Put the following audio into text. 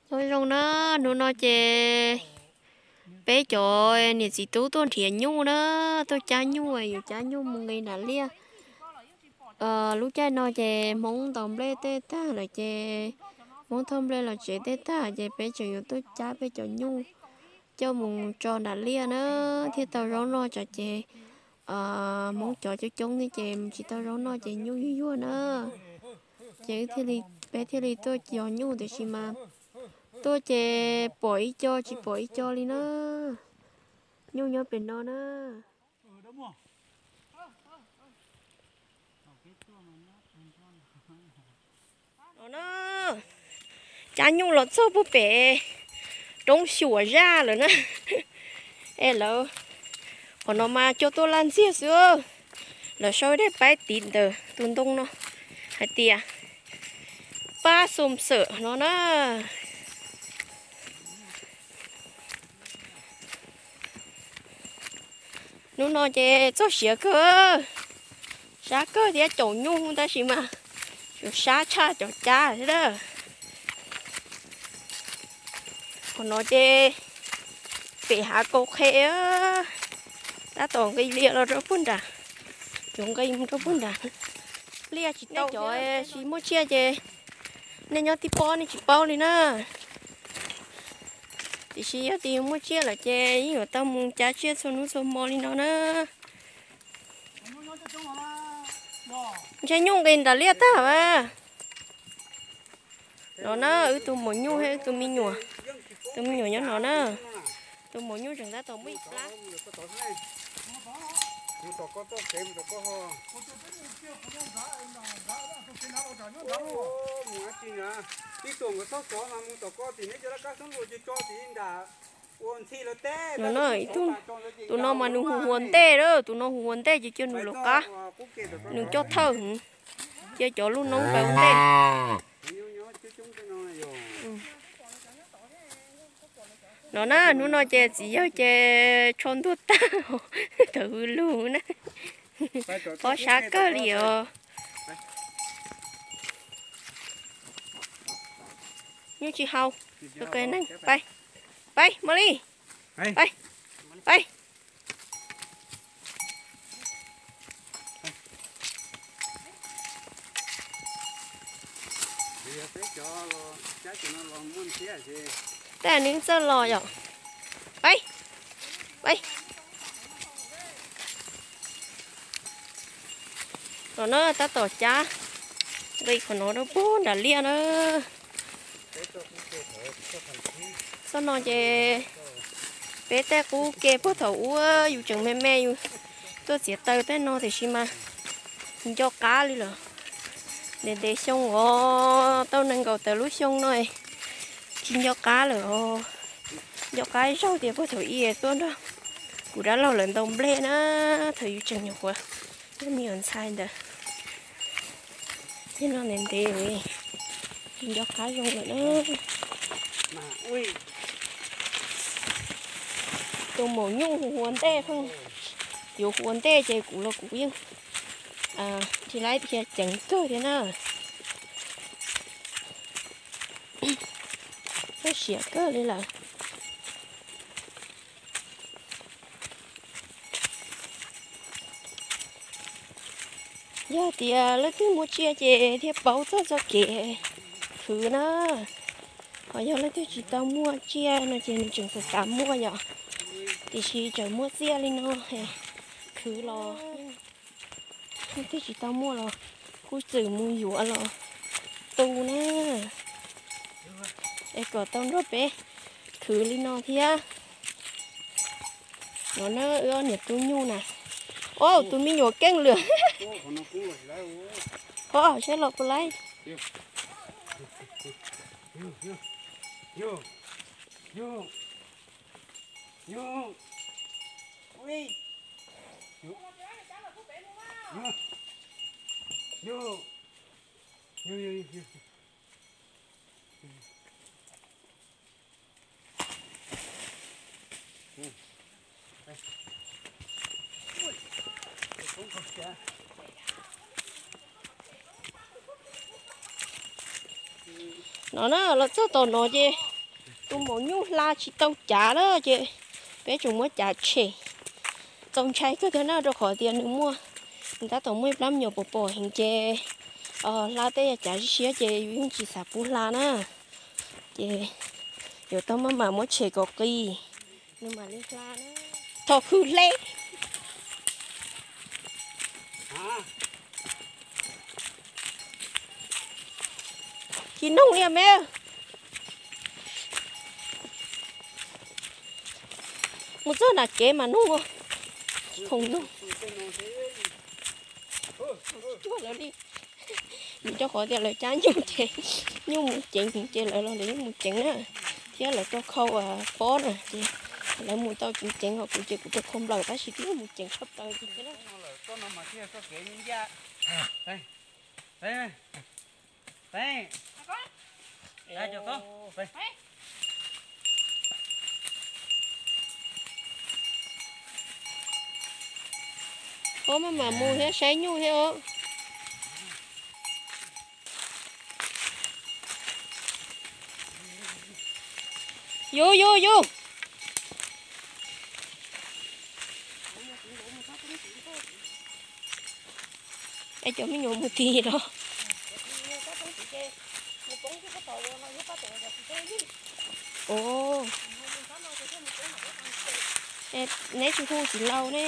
Nyob zoo na, hnub no ces peb cov niam txiv tub tuaj nrhiav nyuj na, tuaj cab nyuj, yuav cab nyuj mus nqis nram liaj. Lub caij no ces Hmoob ntaus nplej tej tag lawm ces Hmoob thauj nplej los tsev tej tag ces peb tseem yuav tuaj cab peb cov nyuj coj mus tso nram liaj na, thiaj tau zaub noj tsam ces Hmoob cov coob coob thiab ces tsis tau zaub noj ces nyuj yuag yuag na. Ces wb thiaj li, peb thiaj li tuaj yos nyuj tiam sis mas tuaj ces pom ib co tsis pom ib co li na. Nyuj nyob pem no na. No na, cab nyuj los txog puag pem roob xyuam zaj lawm na. Es lawv, qhov no mas cua tuaj laj ntxiag xwb. Lawv sau ib daim paib tiv ntawm tus ntoo no hais tias pab xum xwm no na. Hnub no ces txog siav kawg, sab kawg thiab caum nyuj tab sis mas tsuas sab tshaj cov cab thiab lawm. Qhov no ces pem hav kaus qhe, tab tom nqis lias los rau puag nram, yuav nqis mus rau puag nram liaj tsis tau. Cov tsis muaj tsiaj ces nej nyob tib pob nej tsis paub li na. Tiam sis yog tias yus muaj tsiaj lawm ces yeej yuav tau mus cab tsiaj txhua hnub txhua hmo li no na. Ntshe nyuj nqis nram liaj tag a. No na, wb tus maum nyuj thiab wb tus me nyuam, tus me nyuam nyob no na. Tus maum nyuj tseem tab tom muaj ib plab. No na, tus no mas nws hu ua ntej lawm, tus no hu ua ntej ces cia nws lawv qab, nws coj thawj, cia cov lub noob pais ua ntej. No na, hnub no ces txiv yawg ces tsho ntuag tag, thaum hwv lug na, pob sab kawg li os. Nyuj tsis haus, pais, pais, Mos Lis, pais, pais. Tej nws txawj los yom. Pais, pais. Los na, tab tom cab nqis qhov no rau puag nram liaj na. Txoj no ces peb tej qub ke puag thaum ub yus tseem me me yus tuaj txiav taws tej no tiam sis mas nco qab li lawm. Ntev ntev xyoo os, tau nees nkaum tawm lub xyoo no tsis nco qab lawm os. Nco qab ib zaug tias puag thaum ub tuaj nrog kuv dab laug lawv ntaus nplej na, thaum yus tseem nyuam qhuav, yog me nyuam ntxhais ntawd. Tej no ntev ntev, tsis nco qab zoo lawm na. Tus maum nyuj hu ua ntej, yuav hu ua ntej ces kuv los kuv yeej tsis laib dhia ceev kawg thiab na. Txoj siav kawg li lawm. Yog tias leej twg muaj tsiaj ces thiaj paub txog txoj kev khwv na. Ho yog leej twg tsis tau muaj tsiaj no ces nws tseem xav xav muaj yom. Tiam sis tseem muaj txiaj li no, khwv los leej twg tsis tau muaj los kuj txwm mus yuav los tu na, es kom tau nrog peb khwv li no thiab. No na, wb ob niam tub nyuj na. Au, tus me nyuam keej lawm. Ho, saib los puas laib. No na, los txog tom no ces Tus maum nyuj hla tsis tau cav na ces peb tseem muab cav tshem. Txaus ntshai kawg thiab na, rau qhov tias nws muaj, nws tab tom muaj ib plab me nyuam pos pos heev ces hla tej cav siab ces yus yeej tsis xav pub hla na. Ces yuav tau maj mam muab tshem kom qis, nws mam li hla na. Thov khwv hle. Tsis noog li me. Mus txog nram kev mas noog, khoom noog. Tsis cuag lawv li. Vim rau qhov tias lawv cab nyuj ces nyuj mus ceev ces lawv los lawv yeej mus ceev na, thiab lawv rau khau pob na ces lawv mus tau ceev ceev, ho kuv ces kuv rau khau nplawm tab sis twb mus ceev tshaj plaws li thiab na. Ua maj mam mus thiab saib nyuj thiab os. Yus yus yus. Es cov me nyuam mus ti los? Neb tsis hu txiv laus ne?